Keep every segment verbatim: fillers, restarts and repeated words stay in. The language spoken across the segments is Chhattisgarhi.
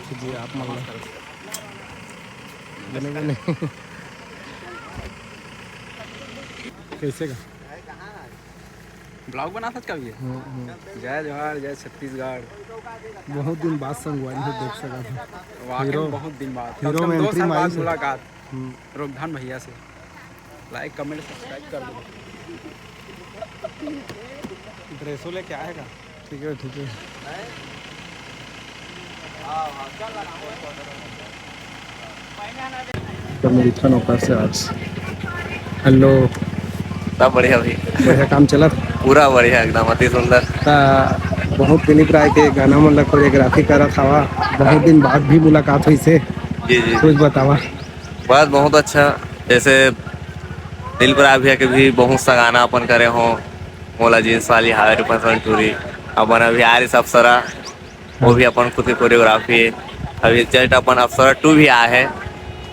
जी, आप मन ला। बने, बने। कैसे का? Vlog बनाथस का भैया? हम्म, हम्म। जय जोहार, जय छत्तीसगढ़। बहुत दिन बाद संगवारी हो देख सकत हन। वाकई में हीरो, बहुत दिन बाद, कम से कम दो साल बाद मुलाकात। हम्म। रोकधान भैया से। Like, comment, subscribe कर दो। Dress लेके आएगा। ठीक है, ठीक है। तो मिलथन ओकर से आज। Hello। सब बढ़िया भाई। बढ़िया काम चलत? पूरा बढ़िया, एकदम अति सुंदर। ता बहुत दिलीप राय के गाना मन ला choreography करत हवा, बहुत दिन बाद भी मुलाकात होइसे। जी, जी। कुछ बतावा। बस बहुत अच्छा, जैसे दिलीप राय भैया के भी बहुत सा गाना अपन करे हो, मोला जींस वाली, हावे टू पसंद टूरी, अपन अभी आ रही अप्सरा, वो भी अपन खुद की choreography है। अभी just अपन अप्सरा टू भी आए है,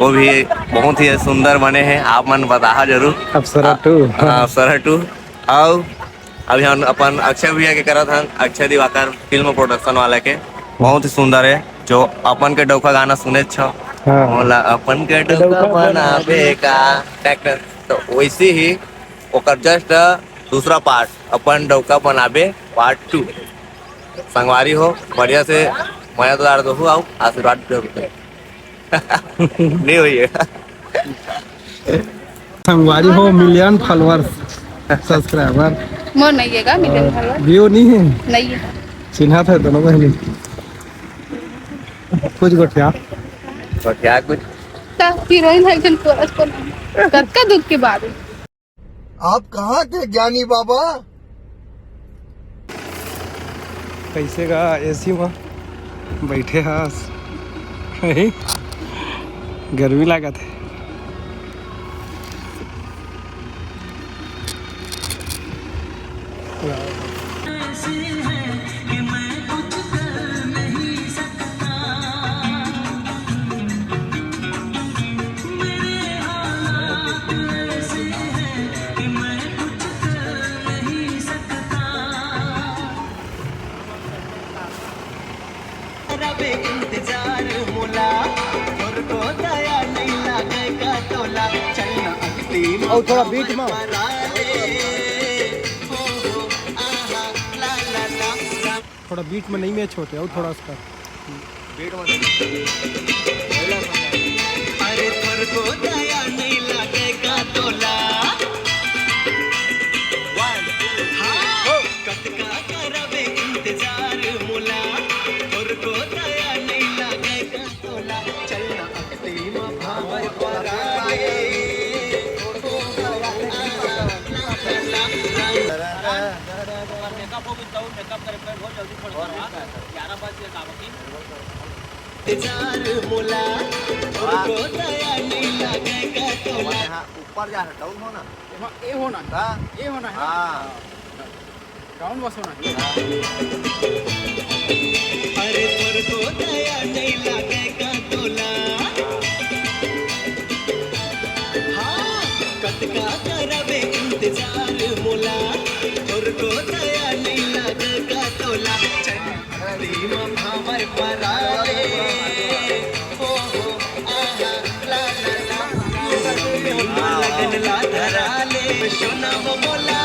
वो भी बहुत ही सुंदर बने हैं, आप मन बताहा जरूर। अप्सरा आ, टू। हाँ, अप्सरा टू। और अभी हम अपन अक्षय भैया के करत हन, अक्षय दिवाकर film production वाला के, बहुत ही सुंदर है, जो अपन के डौका गाना सुने छ। हाँ। मोला अपन के डौका डौका बनाबे बनाबे का। तो वैसे ही ओकर just दूसरा part, अपन डौका बनाबे part two। संगवारी हो, बढ़िया से मजा तो दार दहू, आओ आशीर्वाद दो। नहीं हुई है। संगवारी हो, million followers, subscriber। मोर नहीं है का million follower? View नहीं है? नहीं है। चिन्हा था दोनों बहनी। कुछ गोठिया। गोठिया कुछ। ता हीरोइन है जन कोरस को नहीं। कतका दुख के बाद। आप कहाँ थे ज्ञानी बाबा? कैसे गा एसी में बैठे हस? गर्मी लागत है। अउ थोड़ा बीच में, थोड़ा बीच में नहीं मैच होते, अउ थोड़ा उसका। अरे तोर को दया नहीं लागे का तोला। हाँ, कतका करबे इंतजार मोला, तोर को दया नहीं लागे का तोला। चल ना अकती मा भावर पराए। मेकअप हो गई, तो मेकअप करे पे बहुत जल्दी छोड़ कर ग्यारह बजे का बाकी। इंतजार मोला, तोर को दया नहीं लागे का तोला। हाँ, ऊपर जा, डाउन हो ना। हाँ, ये होना है। हाँ। ये होना है ना? हाँ। डाउन बस होना है। अरे तोर को दया नहीं लागे का तोला। हाँ, कतका करबे इंतजार मोला, तोर को दया नहीं लागे का तोला। चल टीम भावर पराले। ओ हो, आहा, ला, ला, ला। टीम लगन ला धराले। सोना वो मोला,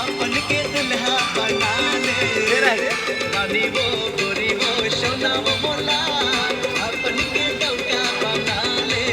अपन के दुल्हा बनाले। रानी वो, गोरी वो, सोना वो मोला, अपन के डौका बनाले।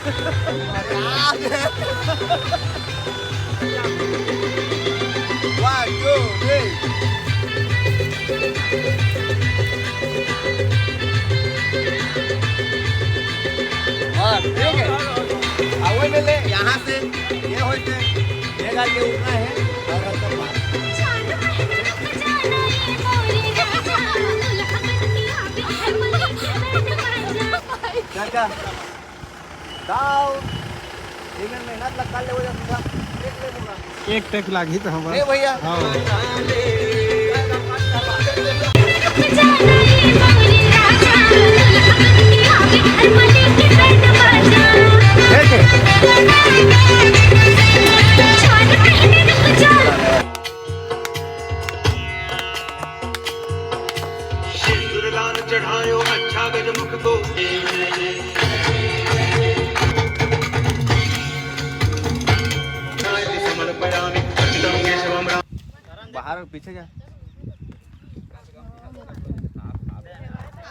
One, two, three. हाँ, ठीक है। अब वही में ले, यहाँ से ये होते, ये करके उठना है और अंदर मार। चाचा, दाव, इमे मेहनत लगा ले, वो जा सीधा देख ले पूरा। एक टेक लागी तो हम। ए भैया। हाँ। सिंदूरदान चढ़ायो अच्छा गजमुख को। समर्पयामि अर्चितं केशवं राम। बाहर पीछे जा।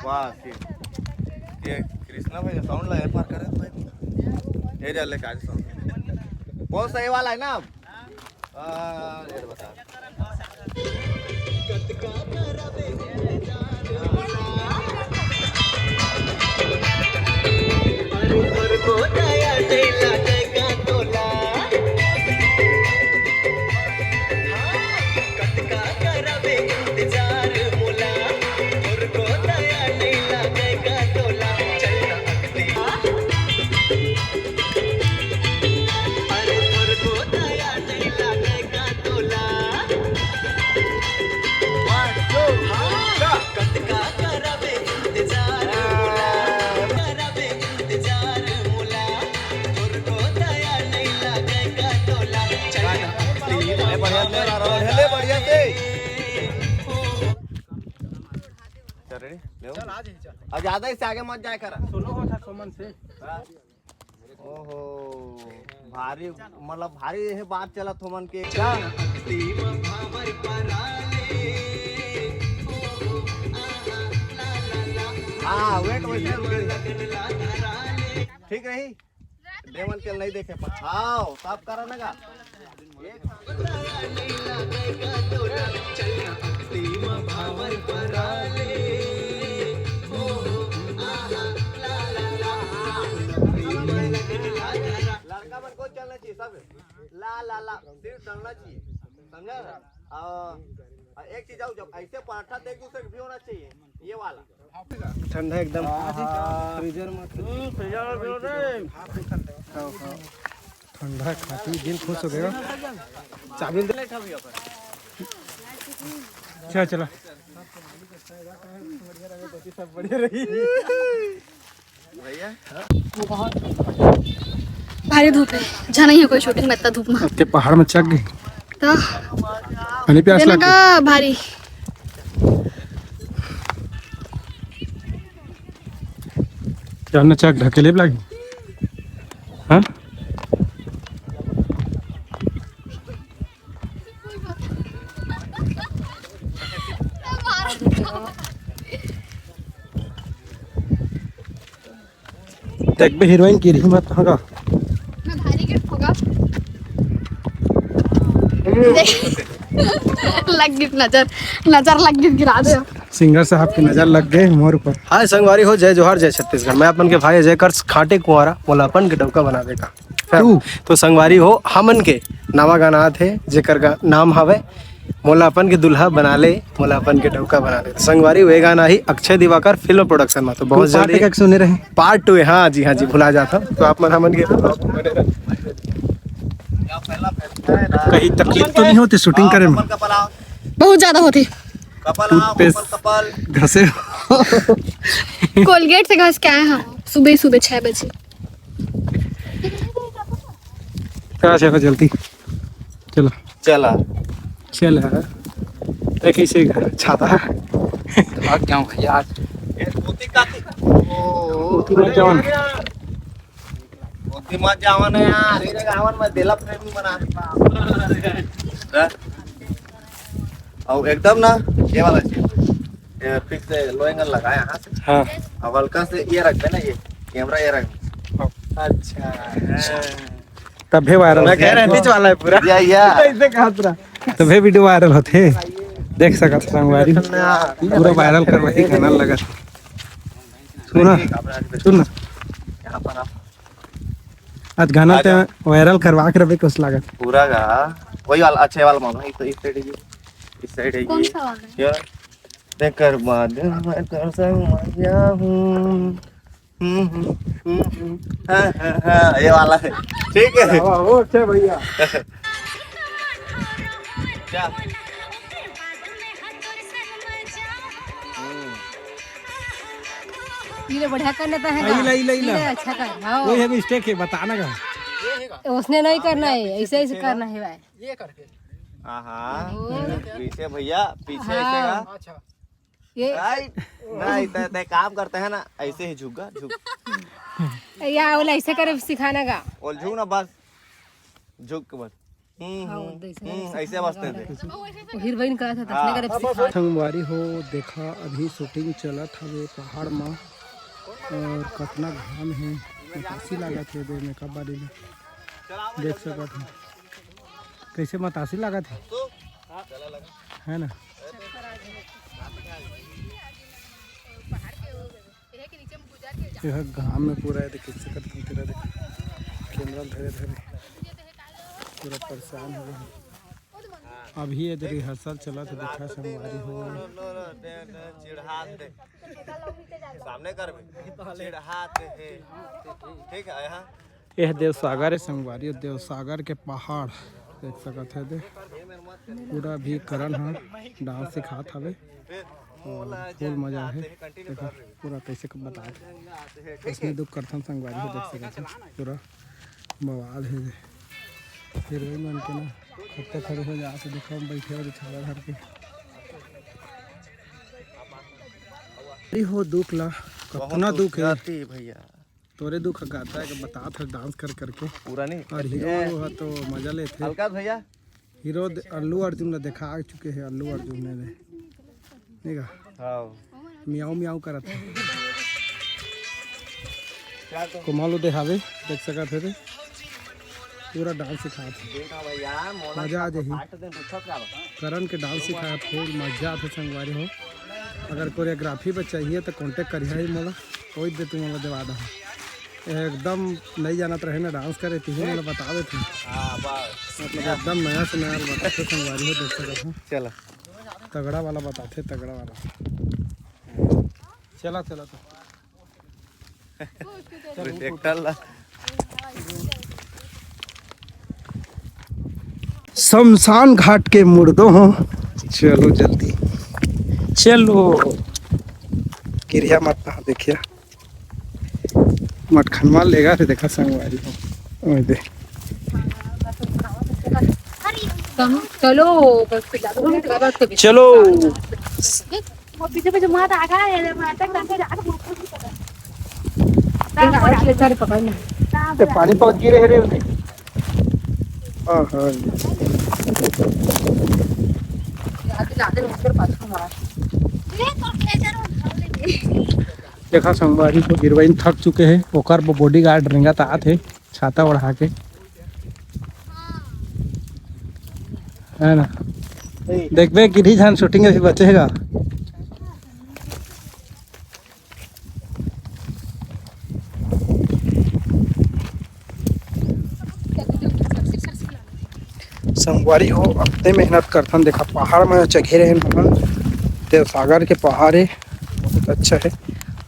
वाह, ये, ये कृष्णा भाई साउंड ला एफआर करे भाई। ये जा ले काज साउंड। बहुत सही वाला है ना अब? आ, ये बता। ए, बढ़िया से ला रहा है, ले बढ़िया से। चल, ready? ले। चल, आ जाइए, चल। अब ज्यादा इससे आगे मत जाए करा। सुनो हो था सुमन से। ओहो, भारी, मतलब, भारी ये बात चलत हो मन के क्या? हाँ, wait, wait, wait। ठीक रही। देवन के नहीं देखे पर, हाँ, साफ करा ना का? लड़का मन को चलना चाहिए सब। ला, ला, ला, सिर्फ दौड़ना चाहिए, समझा ना? और, और एक चीज और, जब ऐसे पराठा देख दूसरे भी होना चाहिए, ये वाला। ठंडा एकदम। फ्रीजर में। हम्म, फ्रीजर में भी होते हैं। खाओ, खाओ। ठंडा खा के दिल खुश हो गया। चाबी दे। चला, चला। सब बढ़िया रही। भारी धूप है, जाना ही है कोई शूटिंग में इतना धूप में। अब ते पहाड़ में चढ़ गए। तो पानी प्यास देना लग गई। का भारी। जानना चाक ढकेले भी लागी। हाँ? देखबे हीरोइन गिरही मत, हाँ का? मैं भारी गिफ्ट होगा। लग गई नजर, नजर लग गई, गिरा दे। सिंगर साहब की नजर लग गई मोर ऊपर। हाय संगवारी हो, जय जोहार, जय छत्तीसगढ़। मैं अपन के भाई अजय कर्स खाटे कुंवारा, मोला अपन के डौका बनावे का। तू। तो संगवारी हो, हमन के नवा गाना आत हे, जेकर गा-, नाम हवे मोला अपन के दुल्हा बना ले, मोला अपन के डौका बना ले। तो संगवारी, वे गाना ही अक्षय दिवाकर फिल्म प्रोडक्शन में। तो बहुत तू part जल्दी एक सुने रहे। Part two है, हाँ जी, हाँ जी, भुला जाता हूँ। तो आप मन हमन के कहीं तकलीफ तो नहीं होती शूटिंग करे में? बहुत ज्यादा होती। Toothpaste घसे। कोलगेट से घस के आए हम सुबह ही सुबह छह बजे। कहाँ से हो जल्दी? चलो। चला। चल है। ए, कैसे छाता? भाग जाऊँ भैया आज। ए, धोती काती। धोती मत जावन। धोती मत जावन यार। ये आवन मैं दिला प्रेमी बना। हाँ? और एकदम ना, ये वाला चीज। ये fix से लो एंगल लगाया हाथ से। हाँ। अब हल्का से ये रख देना, ये कैमरा ये रख। हाँ। अच्छा, तभे वायरल। मैं कह रहा बीच वाला है पूरा। या, या। ऐसे कहा पूरा। तभे वीडियो वायरल होथे। देख सकत हो संगवारी, पूरा वायरल करवाही घना लगत। सुना, सुन ना। आज गाना ते वायरल करवा के रबे कस लागत। पूरा गा वही वाला, अच्छे वाला मामा, इस, इस साइड है ये, इस साइड है कौन ये। सा वाला है? क्या? तेकर बाद मैं तोर संग मर गया हूँ। हम्म, हम्म, हम्म, हम्म। हाँ, हाँ, हाँ, ये वाला है। ठीक है। वाह, वाह, ओके भैया। क्या? हम्म। ये बढ़िया करने तो है हाँ, ना? इला, इला, इला। ये अच्छा कर, हाँ। वही है, मिस्टेक है, बताना का। उसने नहीं करना है, ऐसे, ऐसे करना है भाई। ये करके। हाँ, हाँ। ओ। पीछे भैया, पीछे हाँ। ऐसे का। अच्छा। ये राइट। नहीं, ते, ते काम करते हैं ना, ऐसे ही झुक गा, झुक। या बोला ऐसे करे सिखाना का। और झुक ना बस, झुक के बस। हम्म, हाँ, हम्म, वैसे हम्म, ऐसे ऐसे बसते थे। वो हीरोइन का था, हाँ। तसने करे सिखा। संगवारी हो, देखा अभी शूटिंग चलत हवे पहाड़ मा, और कतना घाम है, मतासी लागत है बे मेकअप वाली ला। देख सकत हो कैसे मतासी लागत है, है ना? यह घाम में पूरा है, देख सकत हो, तेरा देख, कैमरा धरे धरे पूरा परेशान हो गए। अभी ये रिहर्सल चलत है, देखा संगवारी हो। चिढ़ाते, सामने कर भी चिढ़ाते हैं। ठीक है, यहाँ यह देवसागर है संगवारी, देवसागर के पहाड़ देख सकत है दे। पूरा अभी करण ह डांस सिखात हवे और फुल मजा है। देखा पूरा कैसे क-, बतात हे। इसमें दुख करथन संगवारी हो, देख सकत है पूरा बवाल है दे। हीरोइन मन के ना खत्ते खड़े हो जात हे, देखो हम बैठे हो छाला धर के। अरे हो दुख ला, कतना दुख है। भैया। तोरे दुख गाता है कि बतात है डांस कर करके। पूरा नहीं। और हीरो ह तो मजा लेथे। अलका भैया। हीरो दे-, अल्लू अर्जुन ला देखा चुके हैं, अल्लू अर्जुन ने दे। नहीं का? हाँ। मियाऊ मियाऊ करत है। क्या तो? कोमालो देहावे, देख सकत है रे। पूरा डांस सिखात है। देखा भैया, मोला मजा आ जाही। पाठ दे, पूछो क्या बता? करण के डांस सिखाए, फुल मजा आथे संगवारी हो। अगर कोरियोग्राफी बर चाहिए तो कॉन्टेक्ट करिहा ही मोला, कोई दे तुम मोला देवा दहा। एकदम नहीं जानत रहे ना डांस करे, तिही मोला बता देते। हाँ, बस। मतलब एकदम नया से नया बताते संगवारी हो, देख सकत हो। चला। तगड़ा वाला बताते, तगड़ा वाला। चला, चला तो। शमशान घाट के मुर्दो हो, चलो जल्दी चलो। गिरिया मत ना देखिया, मटखनवा लेगा रे, देखा संगवारी हो। ओए दे। चलो, चलो। वो पीछे पीछे मार आ गया, ये मार तक करके जा रहा है। ते पानी पहुंच गिरे रे उन्हें। हाँ, हाँ। देखा संगवारी हो, हीरोइन थक चुके हैं, ओकर बॉडीगार्ड रेंगत आत हे छाता ओढ़ा के, है ना? देखबे गिरी झन शूटिंग अभी बचेगा। संगवारी हो, अतने मेहनत करथन। देखा, पहाड़ में चघे रहेन हमन, देवसागर के पहाड़ हे, बहुत अच्छा हे।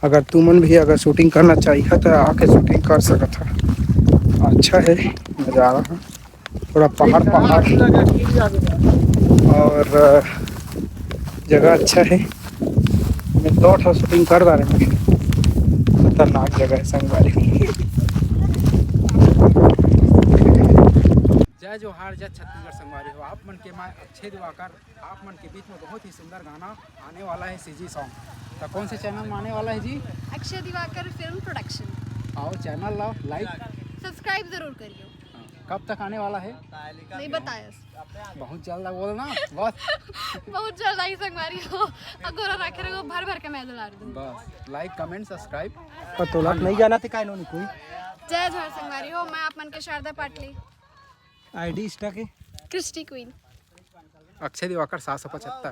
अगर तुमन भी अगर शूटिंग करना चाहिए तो आके शूटिंग कर सकत ह, अच्छा हे नज़ारा ह। थोड़ा पहाड़, पहाड़ और जगह अच्छा हे। मैं दो ठो शूटिंग कर डारे, खतरनाक जगह हे संगवारी। जय जोहार, जय छत्तीसगढ़ संगवारी हो। आप मन के मैं अक्षय दिवाकर, आप मन के बीच में बहुत ही सुंदर गाना आने वाला है, सीजी सॉन्ग। तो कौन से चैनल में आने वाला है जी? अक्षय दिवाकर फिल्म प्रोडक्शन। और चैनल ला लाइक, सब्सक्राइब जरूर करियो। हाँ, कब तक आने वाला है? नहीं बताया। बहुत जल्द बोलना बस। बहुत जल्द आई संगवारी हो, अगोरा राखे रहो, भर भर के मैं दुलार दूँ। बस लाइक, कमेंट, सब्सक्राइब। पर तोला नहीं जाना थे, काहे नो नहीं कोई। जय जोहार संगवारी हो, मैं आप मन के शारदा पाटली। आईडी इंस्टा के? Christy queen. अक्षय दिवाकर सात सौ पचहत्तर।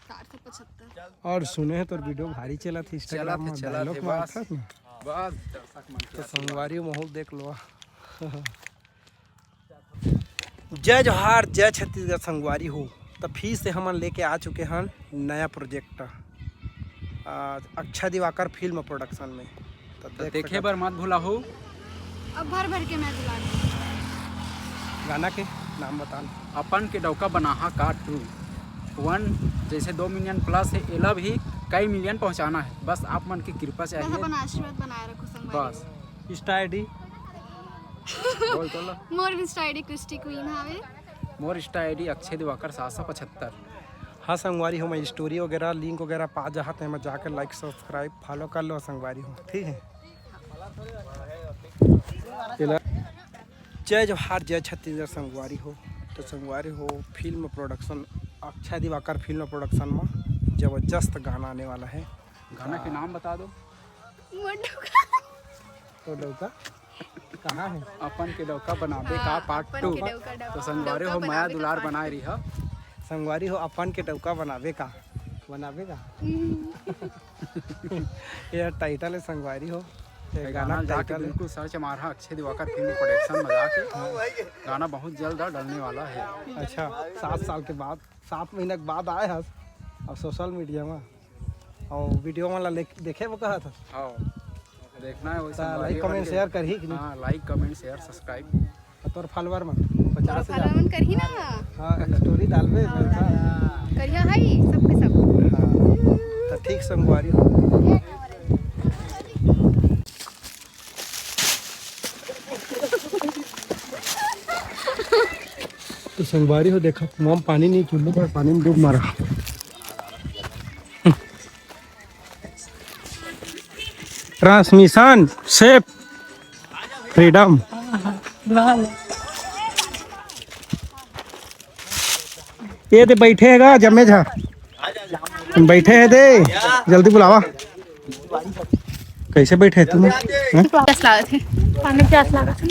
चार सौ पचहत्तर। और सुने हैं तोर वीडियो भारी चलत हे Instagram में, चलत हे, dialogue बस। मारथस ना। बस, दर्शक मन के तो आशीर्वाद। संगवारी महू ल देख लो। जय जोहार, जय छत्तीसगढ़ संगवारी हो। तो फिर से हमन लेके आ चुके हन नया प्रोजेक्ट, आ, अक्षय दिवाकर फिल्म प्रोडक्शन में। तो तो देख देखे सकत बर मत भुलाहू। अब भर भर के मैं दुलार दूँ। गाना के नाम बता ना। अपन के डौका बनाहा का टू। वन जैसे दो मिलियन प्लस है, एला भी कई मिलियन पहुंचाना है। बस आप मन की कृपा बस चाहिए। अपन आशीर्वाद बनाए रखो संगवारी। बस। Insta ID? बोल चलो। मोर इंस्टा आईडी क्रिस्टी क्वीन हावे। मोर इंस्टा आईडी अक्षय दिवाकर सात सौ पचहत्तर। हाँ संगवारी हो, मैं स्टोरी वगैरह, लिंक वगैरह पा जाहा, तो मैं जाकर लाइक, सब्सक्राइब, फॉलो कर लो संगवारी हो, ठीक है। एला जय जोहार, जय छत्तीसगढ़ संगवारी हो। तो संगवारी हो, फिल्म प्रोडक्शन, अक्षय दिवाकर फिल्म प्रोडक्शन में जबरदस्त गाना आने वाला है। गाना के नाम बता दो। मोर डौका। तो डौका कहाँ है? अपन के डौका बनाबे का हाँ, पार्ट अपन टू। के डौका, डौका। तो संगवारी हो, डौका मया बनाबे का दुलार पार्ट बनाए टू। रही हो। संगवारी हो, अपन के डौका बनाबे का, बनाबे का। हम्म। ये टाइटल है संगवारी हो। ये ये गाना गाना जाके टाइटल है। बिल्कुल सर्च मारहा अक्षय दिवाकर फिल्म प्रोडक्शन में जाके। गाना बहुत जल्द डलने वाला है। अच्छा, सात साल के बाद, सात महीना के बाद आए हस और सोशल मीडिया में और वीडियो वाला ले-, देखे वो कहा था। हाँ, देखना है वही तो संगवारी लाइक, कमेंट, अपन के। शेयर करही कि नहीं? हाँ, लाइक, कमेंट, शेयर, सब्सक्राइब। और तोर फॉलोअर मन तोर पचास हजार। फॉलोअर मन करही ना। हाँ, स्टोरी डालबे, हाँ, वैसा। करिया है सबके सब। हाँ, तो ठीक संगवारी हो। तो संगवारी हो, देखा, कुआं में पानी नहीं, चुल्लू पर पानी में डूब मारा। Transmission safe, freedom. ये दे बैठे है गा, जमे झा। बैठे है दे, जल्दी बुलावा। कैसे बैठे है तुम? हैं? प्यास लागत है। पानी प्यास लागत है।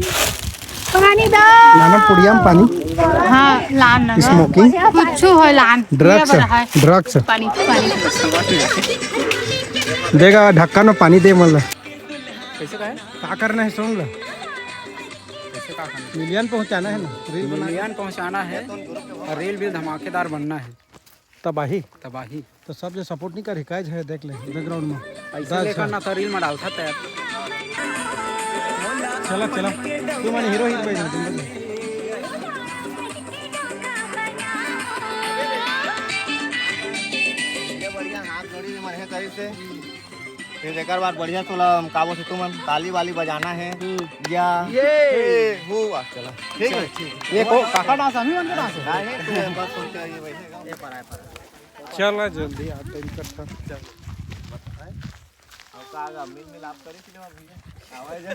पानी दो। लाना पुड़िया में पानी। हाँ, लान ना। स्मोकिंग? कुछ हो लान। ड्रग्स? ये वाला है। ड्रग्स? पानी, पानी। देगा ढक्कन में पानी दे, मतलब। कैसे का है? का करना है, सुन लो। कैसे का करना है? मिलियन पहुंचाना है ना, रील बनाना। मिलियन पहुंचाना है और रील भी धमाकेदार बनना है। तबाही। तबाही। तो सब जो सपोर्ट नहीं कर, हिकाज है, देख ले बैकग्राउंड में। ऐसे दस लेकर है। ना तो रील में डालता तैयार। चला, चला। तू माने हीरो ही बैठ जा, तुम लोग। ये बढ़िया हाथ जोड़ी में मरहे करी से। फिर एक बार बढ़िया तोला हम काबो से तुमन ताली वाली बजाना है। हम्म। या ये। ए, हुआ। चला। ठीक है। चल, ठीक है। ये को काका डांस, हम ही मन के डांस है। नहीं, तू एक बार सुन के ये बैठेगा। ये पर आए, पर आए। चल ना जल्दी, आप टाइम कर था। चल। अब का आगा मिल मिलाप करी सिनेमा भैया। आवाज है।